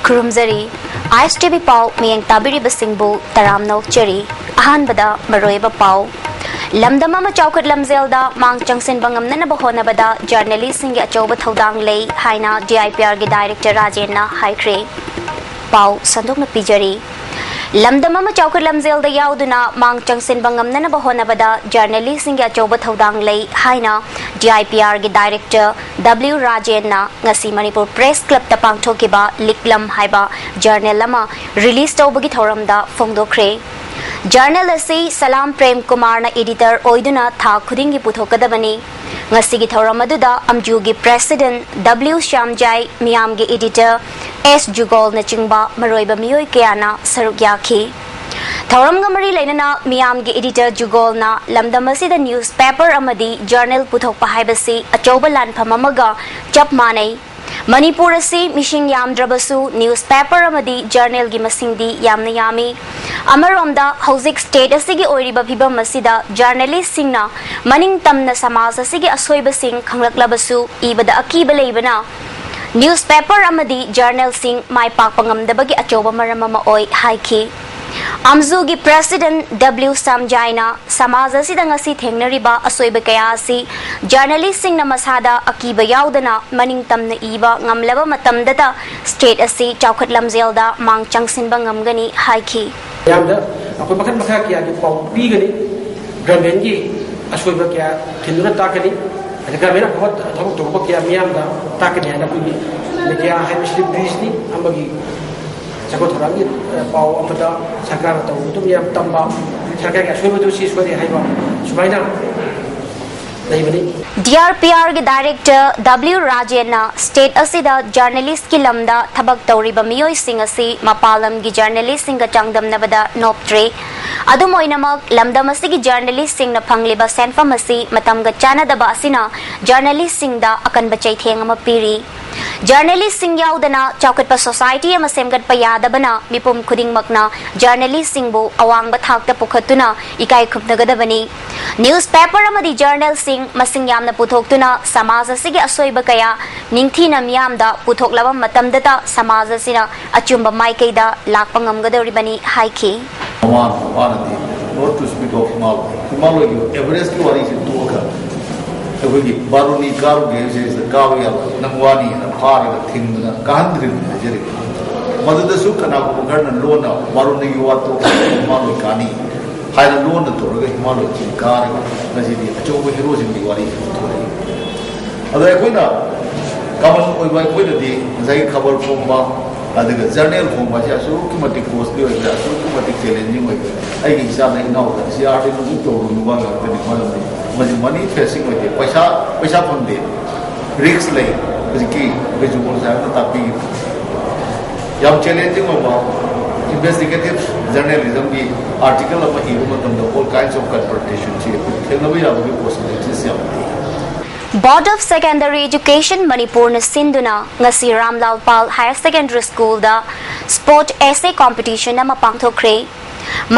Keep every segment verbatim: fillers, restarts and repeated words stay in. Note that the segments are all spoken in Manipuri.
ꯈꯨꯔꯨꯝꯖꯔꯤ꯫ ꯑꯥꯏ ꯑꯦꯁ ꯇꯤ ꯚꯤ ꯄꯥꯎ ꯃꯤꯠꯌꯦꯡ ꯇꯥꯕꯤꯔꯤꯕꯁꯤꯡꯕꯨ ꯇꯔꯥꯝꯅ ꯑꯣꯛꯆꯔꯤ꯫ ꯑꯍꯥꯟꯕꯗ ꯃꯔꯨꯑꯣꯏꯕ ꯄꯥꯎ꯫ ꯂꯝꯗꯝ ꯑꯃ ꯆꯥꯎꯈꯠ ꯂꯝꯖꯦꯜꯗ ꯃꯥꯡ ꯆꯪꯁꯤꯟꯕ ꯉꯝꯅꯅꯕ ꯍꯣꯠꯅꯕꯗ ꯖꯔꯅꯦꯂꯤꯁꯁꯤꯡꯒꯤ ꯑꯆꯧꯕ ꯊꯧꯗꯥꯡ ꯂꯩ ꯍꯥꯏꯅ ꯗꯤ ꯑꯥꯏ ꯄꯤ ꯑꯥꯔꯒꯤ ꯗꯥꯏꯔꯦꯛꯇꯔ ꯔꯥꯖꯦꯟꯅ ꯍꯥꯏꯈ꯭ꯔꯦ꯫ ꯄꯥꯎ ꯁꯟꯗꯣꯛꯅ ꯄꯤꯖꯔꯤ꯫ ꯂꯝꯗꯝ ꯑꯃ ꯆꯥꯎꯈꯠ ꯂꯝꯖꯦꯜꯗ ꯌꯥꯎꯗꯨꯅ ꯃꯥꯡ ꯆꯪꯁꯤꯟꯕ ꯉꯝꯅꯅꯕ ꯍꯣꯠꯅꯕꯗ ꯖꯔꯅꯦꯂꯤꯁꯁꯤꯡꯒꯤ ꯑꯆꯧꯕ ꯊꯧꯗꯥꯡ ꯂꯩ ꯍꯥꯏꯅ ꯗꯤ ꯑꯥꯏ ꯄꯤ ꯑꯥꯔꯒꯤ ꯗꯥꯏꯔꯦꯛꯇꯔ ꯗꯕ꯭ꯂꯤꯎ ꯔꯥꯖꯦꯟꯅ ꯉꯁꯤ ꯃꯅꯤꯄꯨꯔ ꯄ꯭ꯔꯦꯁ ꯀ꯭ꯂꯕꯇ ꯄꯥꯡꯊꯣꯛꯈꯤꯕ ꯂꯤꯛꯂꯝ ꯍꯥꯏꯕ ꯖꯔꯅꯦꯜ ꯑꯃ ꯔꯤꯂꯤꯖ ꯇꯧꯕꯒꯤ ꯊꯧꯔꯝꯗ ꯐꯣꯡꯗꯣꯛꯈ꯭ꯔꯦ꯫ ꯖꯔꯅꯦꯜ ꯑꯁꯤ ꯁꯂꯥꯝ ꯄ꯭ꯔꯦꯝ ꯀꯨꯃꯥꯔꯅ ꯏꯗꯤꯇꯔ ꯑꯣꯏꯗꯨꯅ ꯊꯥ ꯈꯨꯗꯤꯡꯒꯤ ꯄꯨꯊꯣꯛꯀꯗꯕꯅꯤ꯫ ꯉꯁꯤꯒꯤ ꯊꯧꯔꯝ ꯑꯗꯨꯗ ꯑꯝꯖꯨꯒꯤ ꯄ꯭ꯔꯦꯁꯤꯗꯦꯟꯠ ꯗꯕ꯭ꯂꯤꯎ ꯁ꯭ꯌꯥꯝꯖꯥꯏ, ꯃꯤꯌꯥꯝꯒꯤ ꯏꯗꯤꯇꯔ ꯑꯦꯁ ꯖꯨꯒꯣꯜꯅꯆꯤꯡꯕ ꯃꯔꯨꯑꯣꯏꯕ ꯃꯤꯑꯣꯏ ꯀꯌꯥꯅ ꯁꯔꯨꯛ ꯌꯥꯈꯤ꯫ ꯊꯧꯔꯝꯒ ꯃꯔꯤ ꯂꯩꯅꯅ ꯃꯤꯌꯥꯝꯒꯤ ꯏꯗꯤꯇꯔ ꯖꯨꯒꯣꯜꯅ ꯂꯝꯗꯝ ꯑꯁꯤꯗ ꯅ꯭ꯌꯨꯁ ꯄꯦꯄꯔ ꯑꯃꯗꯤ ꯖꯔꯅꯦꯜ ꯄꯨꯊꯣꯛꯄ ꯍꯥꯏꯕꯁꯤ ꯑꯆꯧꯕ ꯂꯥꯟꯐꯝ ꯑꯃꯒ ꯆꯞ ꯃꯥꯟꯅꯩ꯫ ꯃꯅꯤꯄꯨꯔ ꯑꯁꯤ ꯃꯤꯁꯤꯡ ꯌꯥꯝꯗ꯭ꯔꯕꯁꯨ ꯅ꯭ꯌꯨꯁ ꯄꯦꯄꯔ ꯑꯃꯗꯤ ꯖꯔꯅꯦꯜꯒꯤ ꯃꯁꯤꯡꯗꯤ ꯌꯥꯝꯅ ꯌꯥꯝꯃꯤ꯫ ꯑꯃꯔꯣꯝꯗ ꯍꯧꯖꯤꯛ ꯁ꯭ꯇꯦꯠ ꯑꯁꯤꯒꯤ ꯑꯣꯏꯔꯤꯕ ꯐꯤꯕꯝ ꯑꯁꯤꯗ ꯖꯔꯅꯦꯂꯤꯁꯁꯤꯡꯅ ꯃꯅꯤꯡ ꯇꯝꯅ ꯁꯃꯥꯖ ꯑꯁꯤꯒꯤ ꯑꯁꯣꯏꯕꯁꯤꯡ ꯈꯪꯂꯛꯂꯕꯁꯨ ꯏꯕꯗ ꯑꯀꯤꯕ ꯂꯩꯕꯅ ꯅ꯭ꯌꯨꯁ ꯄꯦꯄꯔ ꯑꯃꯗꯤ ꯖꯔꯅꯦꯜꯁꯤꯡ ꯃꯥꯏ ꯄꯥꯛꯄ ꯉꯝꯗꯕꯒꯤ ꯑꯆꯧꯕ ꯃꯔꯝ ꯑꯃ ꯑꯣꯏ ꯍꯥꯏꯈꯤ꯫ ꯑꯝꯖꯨꯒꯤ ꯄ꯭ꯔꯦꯁꯤꯗꯦꯟꯠ ꯗꯕ꯭ꯂꯤꯎ ꯁ꯭ꯌꯥꯝꯖꯥꯏꯅ ꯁꯃꯥꯖ ꯑꯁꯤꯗ ꯉꯁꯤ ꯊꯦꯡꯅꯔꯤꯕ ꯑꯁꯣꯏꯕ ꯀꯌꯥ ꯑꯁꯤ ꯖꯔꯅꯦꯂꯤꯁꯁꯤꯡꯅ ꯃꯁꯥꯗ ꯑꯀꯤꯕ ꯌꯥꯎꯗꯅ ꯃꯅꯤꯡ ꯇꯝꯅ ꯏꯕ ꯉꯝꯂꯕ ꯃꯇꯝꯗꯇ ꯁ꯭ꯇꯦꯠ ꯑꯁꯤ ꯆꯥꯎꯈꯠ ꯂꯝꯖꯦꯜꯗ ꯃꯥꯡ ꯆꯪꯁꯤꯟꯕ ꯉꯝꯒꯅꯤ ꯍꯥꯏꯈꯤ꯫ ꯃꯌꯥꯝꯗ ꯑꯩꯈꯣꯏ ꯃꯈꯜ ꯃꯈꯥ ꯀꯌꯥꯒꯤ ꯄꯥꯎ ꯄꯤꯒꯅꯤ꯫ ꯒꯔꯃꯦꯟꯒꯤ ꯑꯁꯣꯏꯕ ꯀꯌꯥ ꯊꯤꯟꯗꯨꯅ ꯇꯥꯛꯀꯅꯤ꯫ ꯑꯗ ꯒꯔꯃꯦꯟ ꯑꯐꯕ ꯊꯕꯛ ꯇꯧꯔꯛꯄ ꯀꯌꯥ ꯃꯤꯌꯥꯝꯗ ꯇꯥꯛꯀꯅꯤ ꯍꯥꯏꯅ ꯑꯩꯈꯣꯏꯒꯤ ꯃꯦꯗꯤꯌꯥ ꯍꯥꯏꯕꯁꯤꯗꯤ ꯕ꯭ꯔꯤꯖꯅꯤ ꯑꯃꯒꯤ ꯆꯥꯎꯈꯠ ꯊꯧꯔꯥꯡꯒꯤ, ꯑ, ꯄꯥꯎ ꯑꯃꯗ ꯁꯔꯀꯥꯔꯅ ꯇꯧꯕꯗꯨ ꯃꯤꯌꯥꯝ ꯇꯝꯕ, ꯁꯔꯀꯥꯔꯒꯤ ꯑꯁꯣꯏꯕꯗꯨ ꯁꯤ ꯁꯣꯏꯔꯦ ꯍꯥꯏꯕ ꯁꯨꯃꯥꯏꯅ ꯂꯩꯕꯅꯤ꯫ ꯗꯤ ꯑꯥꯔ ꯄꯤ ꯑꯥꯔꯒꯤ ꯗꯥꯏꯔꯦꯛꯇꯔ ꯗꯕ꯭ꯂꯤꯎ ꯔꯥꯖꯦꯟꯅ ꯁ꯭ꯇꯦꯠ ꯑꯁꯤꯗ ꯖꯔꯅꯦꯂꯤꯁꯀꯤ ꯂꯝꯗ ꯊꯕꯛ ꯇꯧꯔꯤꯕ ꯃꯤꯑꯣꯏꯁꯤꯡ ꯑꯁꯤ ꯃꯄꯥꯟ ꯂꯝꯒꯤ ꯖꯔꯅꯦꯂꯤꯁꯁꯤꯡꯒ ꯆꯥꯡꯗꯝꯅꯕꯗ ꯅꯣꯞꯇ꯭ꯔꯤ꯫ ꯑꯗꯨꯝ ꯑꯣꯏꯅꯃꯛ, ꯂꯝꯗꯝ ꯑꯁꯤꯒꯤ ꯖꯔꯅꯦꯂꯤꯁꯁꯤꯡꯅ ꯐꯪꯂꯤꯕ ꯁꯦꯟꯐꯝ ꯑꯁꯤ ꯃꯇꯝꯒ ꯆꯥꯟꯅꯗꯕ ꯑꯁꯤꯅ ꯖꯔꯅꯦꯂꯤꯁꯁꯤꯡꯗ ꯑꯀꯟꯕ ꯆꯩꯊꯦꯡ ꯑꯃ ꯄꯤꯔꯤ꯫ ꯖꯔꯅꯦꯂꯤꯁꯁꯤꯡ ꯌꯥꯎꯗꯅ ꯆꯥꯎꯈꯠꯄ ꯁꯣꯁꯥꯏꯇꯤ ꯑꯃ ꯁꯦꯝꯒꯠꯄ ꯌꯥꯗꯕꯅ ꯃꯤꯄꯨꯝ ꯈꯨꯗꯤꯡꯃꯛꯅ ꯖꯔꯅꯦꯂꯤꯁꯁꯤꯡꯕꯨ ꯑꯋꯥꯡꯕ ꯊꯥꯛꯇ ꯄꯨꯈꯠꯇꯨꯅ ꯏꯀꯥꯏ ꯈꯨꯝꯅꯒꯗꯕꯅꯤ꯫ ꯅ꯭ꯌꯨꯁꯄꯦꯄꯔ ꯑꯃꯗꯤ ꯖꯔꯅꯦꯜꯁꯤꯡ ꯃꯁꯤꯡ ꯌꯥꯝꯅ ꯄꯨꯊꯣꯛꯇꯨꯅ ꯁꯃꯥꯖ ꯑꯁꯤꯒꯤ ꯑꯁꯣꯏꯕ ꯀꯌꯥ ꯅꯤꯡꯊꯤꯅ ꯃꯤꯌꯥꯝꯗ ꯄꯨꯊꯣꯛꯂꯕ ꯃꯇꯝꯗꯇ ꯁꯃꯥꯖ ꯑꯁꯤꯅ ꯑꯆꯨꯝꯕ ꯃꯥꯏꯀꯩꯗ ꯂꯥꯛꯄ ꯉꯝꯒꯗꯧꯔꯤꯕꯅꯤ ꯍꯥꯏꯈꯤ꯫ ꯃꯃꯥ ꯃꯄꯥꯅꯗꯤ not to speak of ꯏꯃꯥꯂꯣꯏ, ꯏꯃꯥꯂꯣꯏꯒꯤ ꯑꯦꯚꯔꯦꯁꯀꯤ ꯋꯥꯔꯤꯁꯤ ꯇꯣꯛꯑꯒ ꯑꯩꯈꯣꯏꯒꯤ ꯕꯥꯔꯨꯅꯤ ꯀꯥꯔꯨꯒꯦ ꯍꯥꯏꯕꯁꯤꯗ ꯀꯥꯕ ꯌꯥꯔꯣꯏ, ꯅꯪ ꯋꯥꯅꯤꯅ ꯐꯥꯔꯒ ꯊꯤꯡꯗꯅ ꯀꯥꯍꯟꯗ꯭ꯔꯤꯕꯅꯤ ꯍꯥꯏꯖꯔꯤꯕ꯫ ꯃꯗꯨꯗꯁꯨ ꯀꯅꯥꯒꯨꯝꯕ ꯈꯔꯅ ꯂꯣꯟꯅ ꯕꯥꯔꯨꯅꯤꯒꯤ ꯋꯥ ꯇꯣꯛꯑꯒ ꯏꯃꯥꯂꯣꯏ ꯀꯥꯅꯤ ꯍꯥꯏꯅ ꯂꯣꯟꯅ ꯇꯧꯔꯒ ꯏꯃꯥꯂꯣꯏ ꯆꯤꯡ ꯀꯥꯔꯒ ꯉꯁꯤꯗꯤ ꯑꯆꯧꯕ ꯍꯤꯔꯣꯁꯤꯡꯒꯤ ꯋꯥꯔꯤ ꯄꯨꯊꯣꯔꯛꯏ꯫ ꯑꯗꯣ ꯑꯩꯈꯣꯏꯅ ꯀꯃꯟ ꯑꯣꯏꯕ ꯑꯩꯈꯣꯏꯅꯗꯤ ꯉꯁꯥꯏꯒꯤ ꯈꯕꯔ ꯐꯣꯡꯕ ꯑꯗꯨꯒ ꯖꯔꯅꯦꯜ ꯐꯣꯡꯕ ꯑꯁꯤ ꯑꯁꯨꯛꯀꯤ ꯃꯇꯤꯛ ꯀꯣꯁꯂꯤ ꯑꯣꯏꯕ, ꯑꯁꯨꯛꯀꯤ ꯃꯇꯤꯛ ꯆꯦꯂꯦꯟꯖꯤꯡ ꯑꯣꯏꯕ, ꯑꯩꯒꯤ ꯏꯆꯥꯗ ꯏꯅꯥꯎꯗ ꯁꯤ ꯑꯥꯔꯗꯤ ꯂꯧꯕꯨꯛ ꯇꯧꯔꯨꯅꯨꯕ ꯉꯥꯛꯇꯅꯤ꯫ ꯃꯔꯝꯗꯤ ꯃꯁꯤ ꯃꯅꯤ ꯐꯦꯁꯤꯡ ꯑꯣꯏꯗꯦ, ꯄꯩꯁꯥ ꯄꯩꯁꯥ ꯐꯪꯗꯦ, ꯔꯤꯛꯁ ꯂꯩ꯫ ꯍꯧꯖꯤꯛꯀꯤ ꯑꯩꯈꯣꯏ ꯖꯨꯒꯣꯜ ꯁꯥꯍꯦꯕꯅ ꯇꯥꯛꯄꯤꯈꯤꯕ ꯌꯥꯝ ꯆꯦꯂꯦꯟꯖꯤꯡ ꯑꯣꯏꯕ ꯏꯟꯚꯦꯁꯇꯤꯒꯦꯇꯤꯚ ꯖꯔꯅꯦꯂꯤꯖꯝꯒꯤ ꯑꯥꯔꯇꯤꯀꯜ ꯑꯃ ꯏꯕ ꯃꯇꯝꯗ all kinds of confrontationꯁꯤ ꯊꯦꯡꯅꯕ ꯌꯥꯕꯒꯤ ꯄꯣꯁꯤꯕꯤꯂꯤꯇꯤꯁ ꯌꯥꯝ ꯂꯩ꯫ Board of Secondary Education ꯃꯅꯤꯄꯨꯔꯅ ꯁꯤꯟꯗꯨꯅ ꯉꯁꯤ ꯔꯥꯝꯂꯥꯜ ꯄꯥꯜ ꯍꯥꯌꯔ ꯁꯦꯀꯦꯟꯗꯔꯤ ꯁ꯭ꯀꯨꯜꯗ ꯁ꯭ꯄꯣꯔꯠ ꯑꯦꯁꯦ ꯀꯣꯝꯄꯤꯇꯤꯁꯟ ꯑꯃ ꯄꯥꯡꯊꯣꯛꯈ꯭ꯔꯦ꯫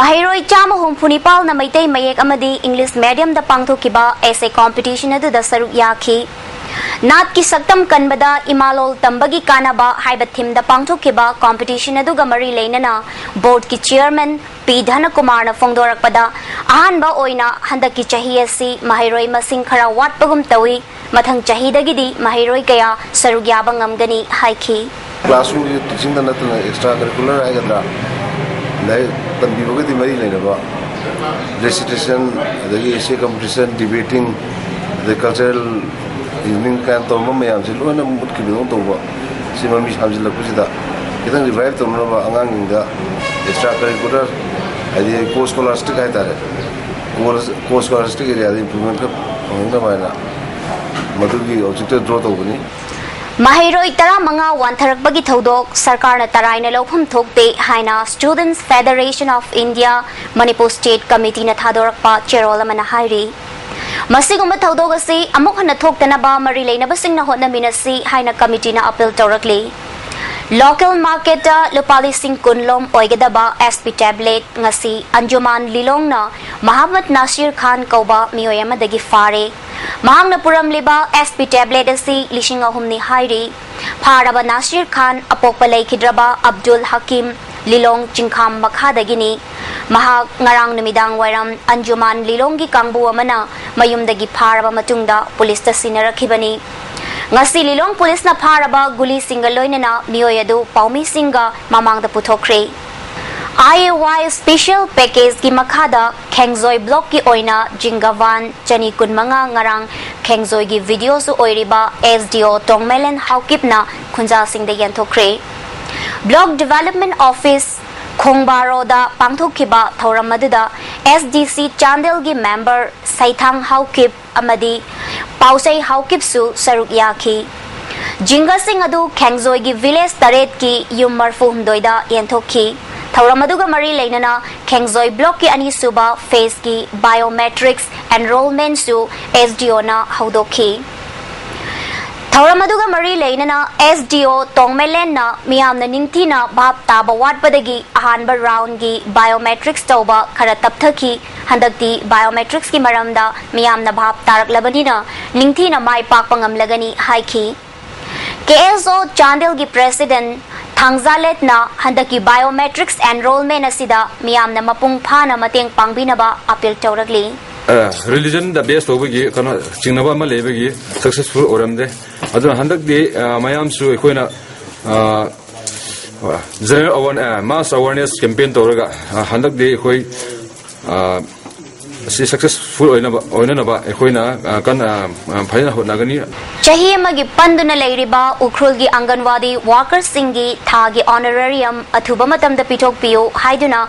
ꯃꯍꯩꯔꯣꯏ ꯆꯥꯝꯃ ꯍꯨꯝꯐꯨ ꯅꯤꯄꯥꯜꯅ ꯃꯩꯇꯩ ꯃꯌꯦꯛ ꯑꯃꯗꯤ ꯏꯪꯂꯤꯁ ꯃꯦꯗꯤꯌꯝꯗ ꯄꯥꯡꯊꯣꯛꯈꯤꯕ ꯑꯦꯁꯦ ꯀꯣꯝꯄꯤꯇꯤꯁꯟ ꯑꯗꯨꯗ ꯁꯔꯨꯛ ꯌꯥꯈꯤ꯫ ꯅꯥꯠꯀꯤ ꯁꯛꯇꯝ ꯀꯟꯕꯗ ꯏꯃꯥꯂꯣꯜ ꯇꯝꯕꯒꯤ ꯀꯥꯟꯅꯕ ꯍꯥꯏꯕ ꯊꯤꯝꯗ ꯄꯥꯡꯊꯣꯛꯈꯤꯕ ꯀꯣꯝꯄꯤꯇꯤꯁꯟ ꯑꯗꯨꯒ ꯃꯔꯤ ꯂꯩꯅꯅ ꯕꯣꯔꯗꯀꯤ ꯆꯤꯌꯔꯃꯦꯟ ꯄꯤ ꯙꯅꯀꯨꯃꯥꯔꯅ ꯐꯣꯡꯗꯣꯔꯛꯄꯗ, ꯑꯍꯥꯟꯕ ꯑꯣꯏꯅ ꯍꯟꯗꯛꯀꯤ ꯆꯍꯤ ꯑꯁꯤ ꯃꯍꯩꯔꯣꯏ ꯃꯁꯤꯡ ꯈꯔ ꯋꯥꯠꯄꯒꯨꯝ ꯇꯧꯏ, ꯃꯊꯪ ꯆꯍꯤꯗꯒꯤꯗꯤ ꯃꯍꯩꯔꯣꯏ ꯀꯌꯥ ꯁꯔꯨꯛ ꯌꯥꯕ ꯉꯝꯒꯅꯤ ꯍꯥꯏꯈꯤ꯫ ꯀ꯭ꯂꯥꯁꯔꯨꯝꯒꯤ ꯇꯤꯆꯤꯡꯗ ꯅꯠꯇꯅ ꯑꯦꯛꯁꯇ꯭ꯔꯥ ꯀꯔꯤꯀꯨꯂꯔ ꯍꯥꯏꯒꯗ꯭ꯔꯥ, ꯂꯥꯏꯔꯤꯛ ꯇꯝꯕꯤꯕꯒꯗꯤ ꯃꯔꯤ ꯂꯩꯅꯕ ꯔꯦꯁꯤꯇꯦꯁꯟ, ꯑꯗꯒꯤ ꯑꯦꯁꯦ ꯀꯝꯄꯤꯇꯤꯁꯟ, ꯗꯤꯕꯦꯇꯤꯡ, ꯑꯗꯩ ꯀꯜꯆꯔꯦꯜ ꯏꯚꯤꯅꯤꯡ ꯀꯥꯏꯅ ꯇꯧꯔꯝꯕ ꯃꯌꯥꯝꯁꯦ ꯂꯣꯏꯅ ꯃꯨꯠꯈꯤꯕꯗꯧꯅ ꯇꯧꯕ꯫ ꯁꯤ ꯃꯃꯤ ꯁꯥꯝꯖꯤꯜꯂꯛꯄꯁꯤꯗ ꯈꯤꯇꯪ ꯔꯤꯚꯥꯏꯚ ꯇꯧꯅꯅꯕ ꯑꯉꯥꯡꯁꯤꯡꯗ ꯑꯦꯛꯁꯇ꯭ꯔꯥ ꯀꯔꯤꯀꯨꯂꯔ, ꯍꯥꯏꯗꯤ ꯀꯣ ꯁ꯭ꯀꯣꯂꯥꯔꯁꯇꯤꯛ ꯍꯥꯏꯇꯥꯔꯦ, ꯀꯣ ꯁ꯭ꯀꯣꯂꯥꯔꯁꯇꯤꯛ ꯑꯦꯔꯤꯌꯥꯗ ꯏꯝꯄ꯭ꯔꯨꯚꯃꯦꯟ ꯈꯔ ꯐꯪꯍꯟꯅꯕ ꯍꯥꯏꯅ ꯃꯗꯨꯒꯤ ꯑꯣꯕꯖꯦꯛꯇꯤꯚ ꯗ꯭ꯔꯣ ꯇꯧꯕꯅꯤ꯫ ꯃꯍꯩꯔꯣꯏ ꯇꯔꯥꯃꯉꯥ ꯋꯥꯟꯊꯔꯛꯄꯒꯤ ꯊꯧꯗꯣꯛ ꯁꯔꯀꯥꯔꯅ ꯇꯔꯥꯏꯅ ꯂꯧꯐꯝ ꯊꯣꯛꯇꯦ ꯍꯥꯏꯅ Students Federation of India Manipur State Committeeꯅ ꯊꯥꯗꯣꯔꯛꯄ ꯆꯦꯔꯣꯜ ꯑꯃꯅ ꯍꯥꯏꯔꯤ꯫ ꯃꯁꯤꯒꯨꯝꯕ ꯊꯧꯗꯣꯛ ꯑꯁꯤ ꯑꯃꯨꯛ ꯍꯟꯅ ꯊꯣꯛꯇꯅꯕ ꯃꯔꯤ ꯂꯩꯅꯕꯁꯤꯡꯅ ꯍꯣꯠꯅꯃꯤꯟꯅꯁꯤ ꯍꯥꯏꯅ committeeꯅ appeal ꯇꯧꯔꯛꯂꯤ꯫ Local marketꯇ ꯂꯨꯄꯥ ꯂꯤꯁꯤꯡ ꯀꯨꯟ ꯂꯣꯝ ꯑꯣꯏꯒꯗꯕ SP tablet ꯉꯁꯤ ꯑꯟꯖꯨꯃꯥꯟ ꯂꯤꯂꯣꯡꯅ ꯃꯍꯃꯗ ꯅꯥꯁꯤꯔ ꯈꯥꯟ ꯀꯧꯕ ꯃꯤꯑꯣꯏ ꯑꯃꯗꯒꯤ ꯐꯥꯔꯦ꯫ ꯃꯍꯥꯛꯅ ꯄꯨꯔꯝꯂꯤꯕ SP tablet ꯑꯁꯤ ꯂꯤꯁꯤꯡ ꯑꯍꯨꯝꯅꯤ ꯍꯥꯏꯔꯤ꯫ ꯐꯥꯔꯕ ꯅꯥꯁꯤꯔ ꯈꯥꯟ ꯑꯄꯣꯛꯄ ꯂꯩꯈꯤꯗ꯭ꯔꯕ ꯑꯕꯗꯨꯜ ꯍꯀꯤꯝ ꯂꯤꯂꯣꯡ ꯆꯤꯡꯈꯥꯝ ꯃꯈꯥꯗꯒꯤꯅꯤ꯫ ꯃꯍꯥꯛ ꯉꯔꯥꯡ ꯅꯨꯃꯤꯗꯥꯡ ꯋꯥꯏꯔꯝ ꯑꯟꯖꯨꯃꯥꯟ ꯂꯤꯂꯣꯡꯒꯤ ꯀꯥꯡꯕꯨ ꯑꯃꯅ ꯃꯌꯨꯝꯗꯒꯤ ꯐꯥꯔꯕ ꯃꯇꯨꯡꯗ ꯄꯨꯂꯤꯁꯇ ꯁꯤꯟꯅꯔꯛꯈꯤꯕꯅꯤ꯫ ꯉꯁꯤ ꯂꯤꯂꯣꯡ ꯄꯨꯂꯤꯁꯅ ꯐꯥꯔꯕ ꯒꯨꯂꯤꯁꯤꯡꯒ ꯂꯣꯏꯅꯅ ꯃꯤꯑꯣꯏ ꯑꯗꯨ ꯄꯥꯎꯃꯤꯁꯤꯡꯒ ꯃꯃꯥꯡꯗ ꯄꯨꯊꯣꯛꯈ꯭ꯔꯦ꯫ IAY special packageꯀꯤ ꯃꯈꯥꯗ ꯈꯦꯡꯖꯣꯏ blockꯀꯤ ꯑꯣꯏꯅ ꯖꯤꯡꯒ van ꯆꯅꯤ ꯀꯨꯟꯃꯉꯥ ꯉꯔꯥꯡ ꯈꯦꯡꯖꯣꯏꯒꯤ VDOꯁꯨ ꯑꯣꯏꯔꯤꯕ SDO ꯇꯣꯡꯃꯦꯂꯦꯟ ꯍꯥꯎꯀꯤꯞꯅ ꯈꯨꯟꯖꯥꯁꯤꯡꯗ ꯌꯦꯟꯊꯣꯛꯈ꯭ꯔꯦ꯫ Block Development Office ꯈꯣꯡꯕꯥꯔꯣꯗ ꯄꯥꯡꯊꯣꯛꯈꯤꯕ ꯊꯧꯔꯝ ꯑꯗꯨꯗ SDC ꯆꯥꯟꯗꯦꯜꯒꯤ member ꯁꯩꯊꯥꯡ ꯍꯥꯎꯀꯤꯞ ꯑꯃꯗꯤ ꯄꯥꯎꯆꯩ ꯍꯥꯎꯀꯤꯞꯁꯨ ꯁꯔꯨꯛ ꯌꯥꯈꯤ꯫ ꯖꯤꯡꯒꯁꯤꯡ ꯑꯗꯨ ꯈꯦꯡꯖꯣꯏꯒꯤ village ꯇꯔꯦꯠꯀꯤ ꯌꯨꯝ ꯃꯔꯐꯨ ꯍꯨꯝꯗꯣꯏꯗ ꯌꯦꯟꯊꯣꯛꯈꯤ꯫ ꯊꯧꯔꯝ ꯑꯗꯨꯒ ꯃꯔꯤ ꯂꯩꯅꯅ ꯈꯦꯡꯖꯣꯏ blockꯀꯤ ꯑꯅꯤꯁꯨꯕ phaseꯀꯤ biometrics enrollmentꯁꯨ SDOꯅ ꯍꯧꯗꯣꯛꯈꯤ꯫ ꯊꯧꯔꯝ ꯑꯗꯨꯒ ꯃꯔꯤ ꯂꯩꯅꯅ SDO ꯇꯣꯡꯃꯦꯂꯦꯟꯅ ꯃꯤꯌꯥꯝꯅ ꯅꯤꯡꯊꯤꯅ ꯚꯥꯞ ꯇꯥꯕ ꯋꯥꯠꯄꯗꯒꯤ ꯑꯍꯥꯟꯕ roundꯀꯤ biometrics ꯇꯧꯕ ꯈꯔ ꯇꯞꯊꯈꯤ꯫ ꯍꯟꯗꯛꯇꯤ biometricsꯀꯤ ꯃꯔꯝꯗ ꯃꯤꯌꯥꯝꯅ ꯚꯥꯞ ꯇꯥꯔꯛꯂꯕꯅꯤꯅ ꯅꯤꯡꯊꯤꯅ ꯃꯥꯏ ꯄꯥꯛꯄ ꯉꯝꯂꯒꯅꯤ ꯍꯥꯏꯈꯤ꯫ KSO ꯆꯥꯟꯗꯦꯜꯒꯤ president ꯊꯥꯡꯖꯥꯂꯦꯠꯅ ꯍꯟꯗꯛꯀꯤ biometrics enrollment ꯑꯁꯤꯗ ꯃꯤꯌꯥꯝꯅ ꯃꯄꯨꯡ ꯐꯥꯅ ꯃꯇꯦꯡ ꯄꯥꯡꯕꯤꯅꯕ appeal ꯇꯧꯔꯛꯂꯤ꯫ Religionꯗ base ꯇꯧꯕꯒꯤ ꯀꯩꯅꯣ ꯆꯤꯡꯅꯕ ꯑꯃ ꯂꯩꯕꯒꯤ successful ꯑꯣꯏꯔꯝꯗꯦ꯫ ꯑꯗꯨꯅ ꯍꯟꯗꯛꯇꯤ ꯃꯌꯥꯝꯁꯨ ꯑꯩꯈꯣꯏꯅ general aware mass awareness campaign ꯇꯧꯔꯒ ꯍꯟꯗꯛꯇꯤ ꯑꯩꯈꯣꯏ ꯁꯤ successful ꯑꯣꯏꯅꯕ ꯑꯣꯏꯅꯅꯕ ꯑꯩꯈꯣꯏꯅ ꯀꯟꯅ ꯐꯖꯅ ꯍꯣꯠꯅꯒꯅꯤ꯫ ꯆꯍꯤ ꯑꯃꯒꯤ ꯄꯟꯗꯨꯅ ꯂꯩꯔꯤꯕ ꯎꯈ꯭ꯔꯨꯜꯒꯤ ꯑꯪꯒꯟꯋꯥꯗꯤ workerꯁꯤꯡꯒꯤ ꯊꯥꯒꯤ honorarium ꯑꯊꯨꯕ ꯃꯇꯝꯗ ꯄꯤꯊꯣꯛꯄꯤꯌꯨ ꯍꯥꯏꯗꯨꯅ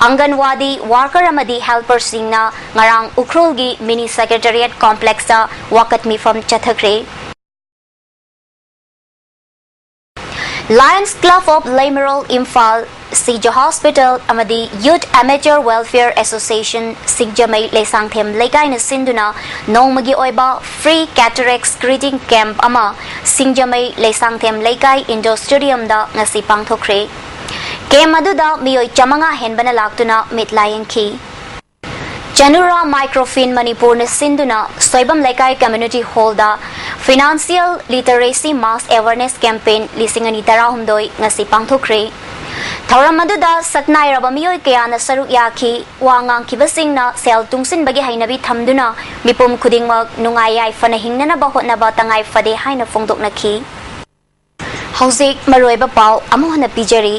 ꯑꯪꯒꯟꯋꯥꯗꯤ worker ꯑꯃꯗꯤ helperꯁꯤꯡꯅ ꯉꯔꯥꯡ ꯎꯈ꯭ꯔꯨꯜꯒꯤ mini secretariat complexꯇ ꯋꯥꯀꯠ ꯃꯤꯐꯝ ꯆꯠꯊꯈ꯭ꯔꯦ꯫ Lions Club of Leimarol Imphal, Shija hospital ꯑꯃꯗꯤ Youth Amateur Welfare Association Shingjamei Leishangthem ꯂꯩꯀꯥꯏꯅ ꯁꯤꯟꯗꯨꯅ ꯅꯣꯡꯃꯒꯤ ꯑꯣꯏꯕ free cataract screening camp ꯑꯃ ꯁꯤꯡꯖꯃꯩ ꯂꯩꯁꯥꯡꯊꯦꯝ ꯂꯩꯀꯥꯏ indoor stadiumꯗ ꯉꯁꯤ ꯄꯥꯡꯊꯣꯛꯈ꯭ꯔꯦ꯫ Camp ꯑꯗꯨꯗ ꯃꯤꯑꯣꯏ ꯆꯥꯃꯉꯥ ꯍꯦꯟꯕꯅ ꯂꯥꯛꯇꯨꯅ ꯃꯤꯠ ꯂꯥꯌꯦꯡꯈꯤ꯫ ꯆꯅꯨꯔꯥ Microfin ꯃꯅꯤꯄꯨꯔꯅ ꯁꯤꯟꯗꯨꯅ ꯁꯣꯏꯕꯝ ꯂꯩꯀꯥꯏ community hallꯗ Financial Literacy Mass Awareness Campaign ꯂꯤꯁꯤꯡ ꯑꯅꯤ ꯇꯔꯥꯍꯨꯝꯗꯣꯏ ꯉꯁꯤ ꯄꯥꯡꯊꯣꯛꯈ꯭ꯔꯦ꯫ ꯊꯧꯔꯝ ꯑꯗꯨꯗ ꯁꯛꯅꯥꯏꯔꯕ ꯃꯤꯑꯣꯏ ꯀꯌꯥꯅ ꯁꯔꯨꯛ ꯌꯥꯈꯤ꯫ ꯋꯥ ꯉꯥꯡꯈꯤꯕꯁꯤꯡꯅ ꯁꯦꯜ ꯇꯨꯡꯁꯤꯟꯕꯒꯤ ꯍꯩꯅꯕꯤ ꯊꯝꯗꯨꯅ ꯃꯤꯄꯨꯝ ꯈꯨꯗꯤꯡꯃꯛ ꯅꯨꯡꯉꯥꯏ ꯌꯥꯏꯐꯅ ꯍꯤꯡꯅꯅꯕ ꯍꯣꯠꯅꯕ ꯇꯉꯥꯏ ꯐꯗꯦ ꯍꯥꯏꯅ ꯐꯣꯡꯗꯣꯛꯅꯈꯤ꯫ ꯍꯧꯖꯤꯛ ꯃꯔꯨꯑꯣꯏꯕ ꯄꯥꯎ ꯑꯃꯨꯛ ꯍꯟꯅ ꯄꯤꯖꯔꯤ꯫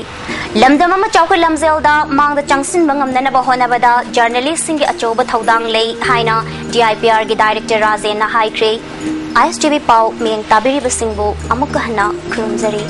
ꯂꯝꯗꯝ ꯑꯃ ꯆꯥꯎꯈꯠ ꯂꯝꯖꯦꯜꯗ ꯃꯥꯡꯗ ꯆꯪꯁꯤꯟꯕ ꯉꯝꯅꯅꯕ ꯍꯣꯠꯅꯕꯗ journalistꯁꯤꯡꯒꯤ ꯑꯆꯧꯕ ꯊꯧꯗꯥꯡ ꯂꯩ ꯍꯥꯏꯅ DIPRꯒꯤ director ꯔꯥꯖꯦꯟꯅ ꯍꯥꯏꯈ꯭ꯔꯦ꯫ ISTV ꯄꯥꯎ ꯃꯤꯠꯌꯦꯡ ꯇꯥꯕꯤꯔꯤꯕꯁꯤꯡꯕꯨ ꯑꯃꯨꯛꯀ ꯍꯟꯅ ꯈꯨꯔꯨꯝꯖꯔꯤ꯫